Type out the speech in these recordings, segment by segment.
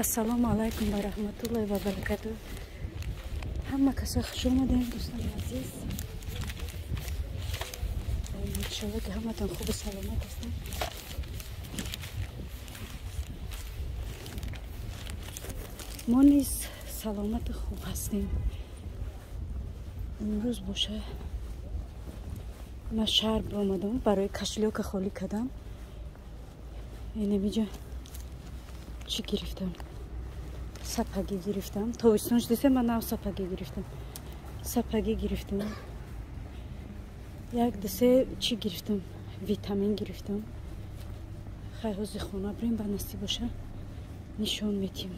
Ассалому алайкум ва раҳматуллоҳи ва баракатуҳ. Ҳама каса хуш омадем, дӯстони азиз. Иншоалло ки ҳаматон хубу саломат ҳастед. Мо низ саломату хуб ҳастем. Имрӯз боша ман шаҳр биомадам, барои кошелёка холӣ кардам. Инамиҷа чӣ гирифтам? Сапогӣ гирифтам. Тобистон шудеса ман нав сапогӣ гирифтам. Сапогӣ гирифтам. Як дусе чӣ гирифтам? Витамин гирифтам. Хай ҳозир хона бирем, ба насиб боша нишон метиҳем.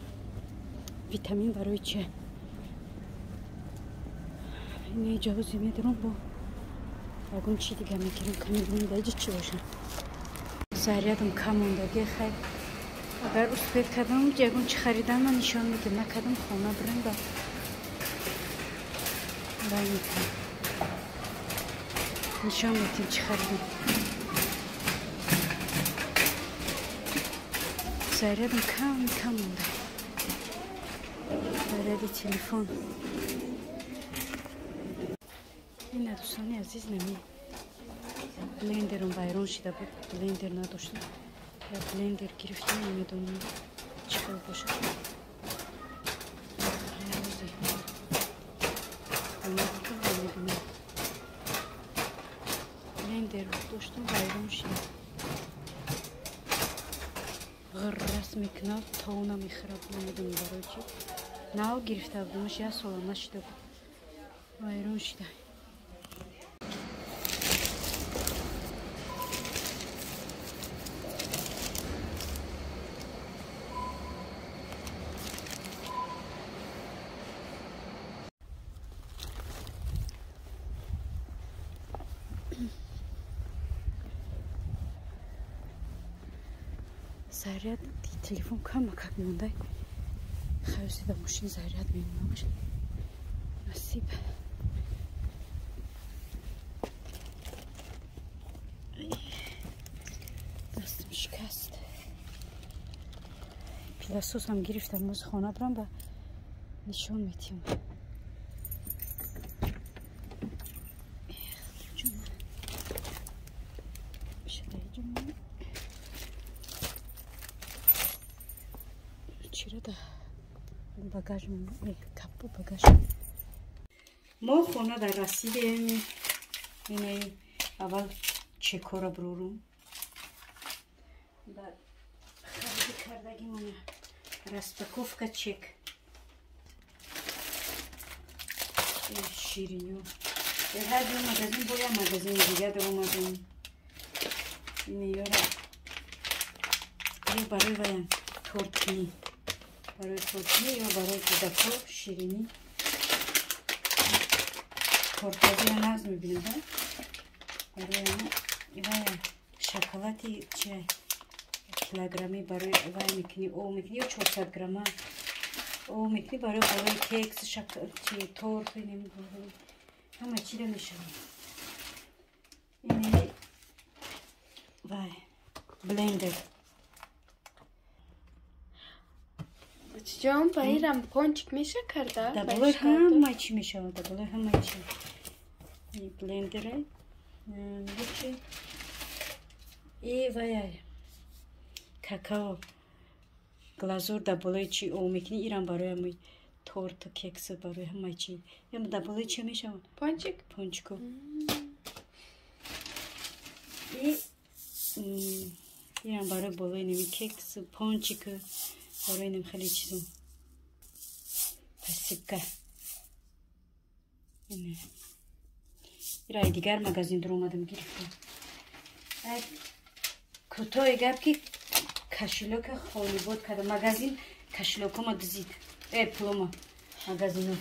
Витамин барои чи? Инаҷа ҳозир медорам бо ягон чи дига мегирам, ками бинем даҷа чӣ боша. Зарядам кам мондаги, хай агар успеть кардам, ягон чи харидам, ман нишон медиҳам. Накардам, хона бирем ба вай мекунам. Нишон медиҳем чӣ харидам. Зарядам кам кам монда. Заряди телефон. Ина дӯстони азиз, нами блендерам вайрон шида буд, блендер надоштам. Я блендер гирифтам, намедонам чӣ хел бошад. Намедонам. Блендер доштам, вайрон шида. Ғиррас мекунад, товна мехӯрад, намедонам барои чӣ. Нав гирифта будамаш, як сола нашида буд. Вайрон шида. Заряд телефон камакак мондай. Хайоси да мошин заряд мемонамаш. Насиб. Дастам шикаст. Пиласосам гирифтам, моз хона бирам ба нишон метиҳам. Багаж капу багаж. Мо хона дар расидем. Инаи аввал чекора брорум. Баъд хариди кардагимона распаковка чек. Шириню. Ҳар ҷо магазин бо як магазини дига дар омадем. Инаёра барои ваян торткунӣ. Барои торткунӣ ё барои кӯдакҳо ширинӣ. Тортпазиро нағз мебинам, барои вая шоколади чи килограммӣ барои вай мекунӣ, об мекунӣ ё 400 грамма об мекунӣ барои болои кекс, чи торт, ҳама чиро мешавад. Ин вай блендер. Ҷон, ба ирам пончик меша карда? Да болои ҳама чӣ мешавад, да болои ҳама чӣ. Блендере. Бучи. И вай какао глазур да болои чӣ об мекунӣ, ирам барои ҳамаи торту кекс, барои ҳамаи чӣ. Ям да болои чӣ мешавад? Пончик? Пончику. И ирам барои болои неми кекс, пончик, барои нем хеле чизо. Посыпка. Ира дигар магазин дар омадам гирифтам. Кӯтоҳи гап ки кошелёка холибод кардам. Магазин кошелёкома дузид. Пулома. Магазино.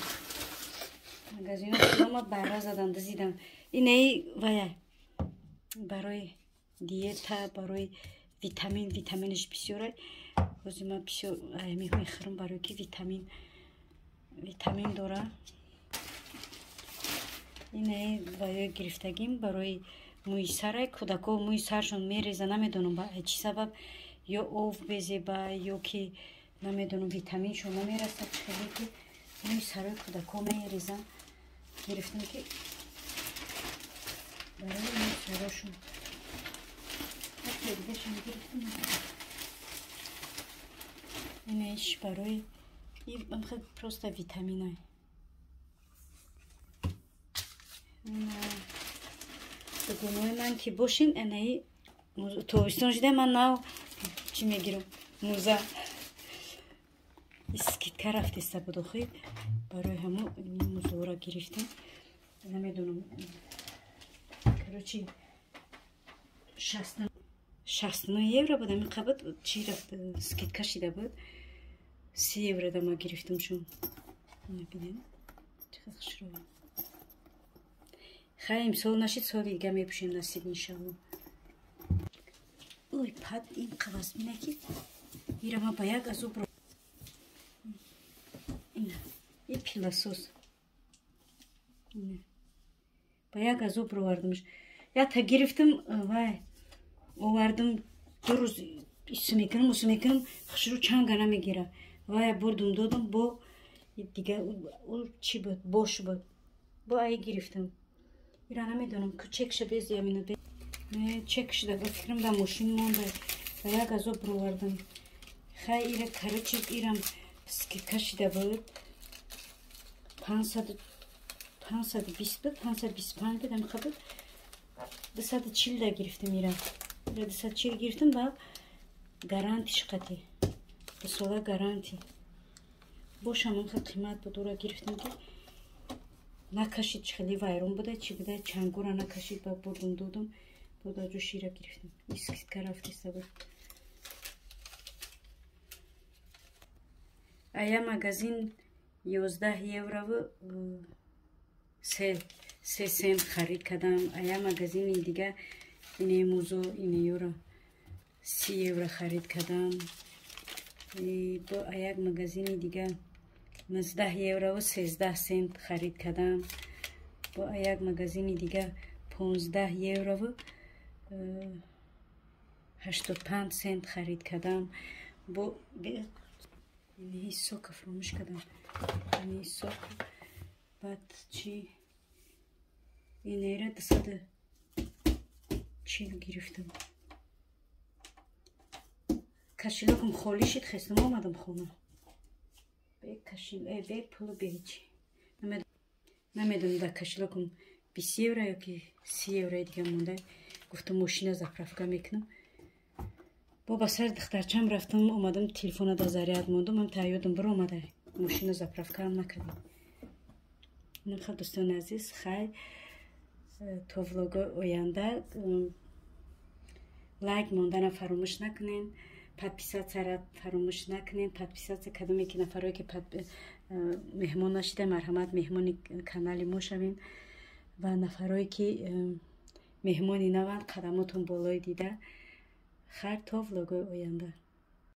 Магазино пулома барра задан, дузидан. Инаи вая барои диета, барои витамин, витаминаш бисёр. Ҳозир ман бисёр мехӯрам барои ки витамин дора. Инаи ваё гирифтагим барои мӯи сара. Кӯдако мӯи саршон мереза, намедонам ба чӣ сабаб, ё ов безеба, ё ки Намедонам, витаминшон намерасад, хеле ки мӯи сарои кӯдакҳо мерезам. Гирифтам, ки барои мӯи сарошон. Дигашам гирифтам. Инаш барои просто витаминай. Дугонои ман ки бошин, анаи тобистон шуда, ман нав чӣ мегирам, муза скидка рафтеста буд, охи барои ҳамо музоро гирифтем. Намедонам, короче, 69 евро буд, ами қабат чи рафт, скидка шида буд, 30 евро да ма гирифтам. Шун бинед, чӣ хушрӯ. Хай, имсол нашид, соли дига мепӯшем, насиб, иншалло. Ой, пад ин қавас мина, ки ира ма ба як азоб. И пылесос ба як азоб ровардамш. Ята гирифтам, вай овардам, 2 рӯз ису мекунам, усу мекунам, хушрӯ чанга намегира. Вай бурдум, додам, бо дига чӣ буд, бош буд, бо ай гирифтам. Ира намедонам, чекша без ямина чек шуда, ба фикрам, дар мошин монда, ба як азоб ровардам. Хай, ира, короче, ирам скидка шида буд, 520 буд, 525 буд, амиқа буд, 240 да гирифтам ира. Ира 240 гирифтам, ба гарантиш қати, 2 сола гарантӣ. Бошам онха қимат буд, ура гирифтам, ки накашид, хеле вайрон буда, чӣ буда, чангура накашид, ба бурдум, додум, бода ҷо шира гирифтам, скидка рафтеста буд. Ая магазин 11 еврову 3 сент харид кардам. Ая магазини дига ине музо, ине юро 30 евро харид кардам. Бо як магазини дига 19 еврову 13 сент харид кардам. Бо як магазини дига 15 еврову 85 сент харид кардам. Бо инаи сока фуромӯш кардам, инаи сок. Баъд чи, инаира 240 гирифтам. Кошелёкам холӣ шид, хестам, омадам хона бе кошел, бе пулу, бе ҳечи. Намедонам, дар кошелёкам 20 евро ё ки 30 еврои дига монда. Гуфтам, мошина заправка мекунам. Бо ба сари духтарчам рафтам, омадам, телефона да заряд мондум, ам таёдам бир омада, мошина заправкаам накардем. Инам, дӯстони азиз, хай, то влого оянда. Лайк мондана фаромӯш накунен, подписатьсяра фаромӯш накунен. Подписаться кадоме ки нафарое ки меҳмон нашида, марҳамат, меҳмони канали мо шавен, ва нафарое ки меҳмони наванд, қадамотон болои дида. Хайр, то влогои оянда.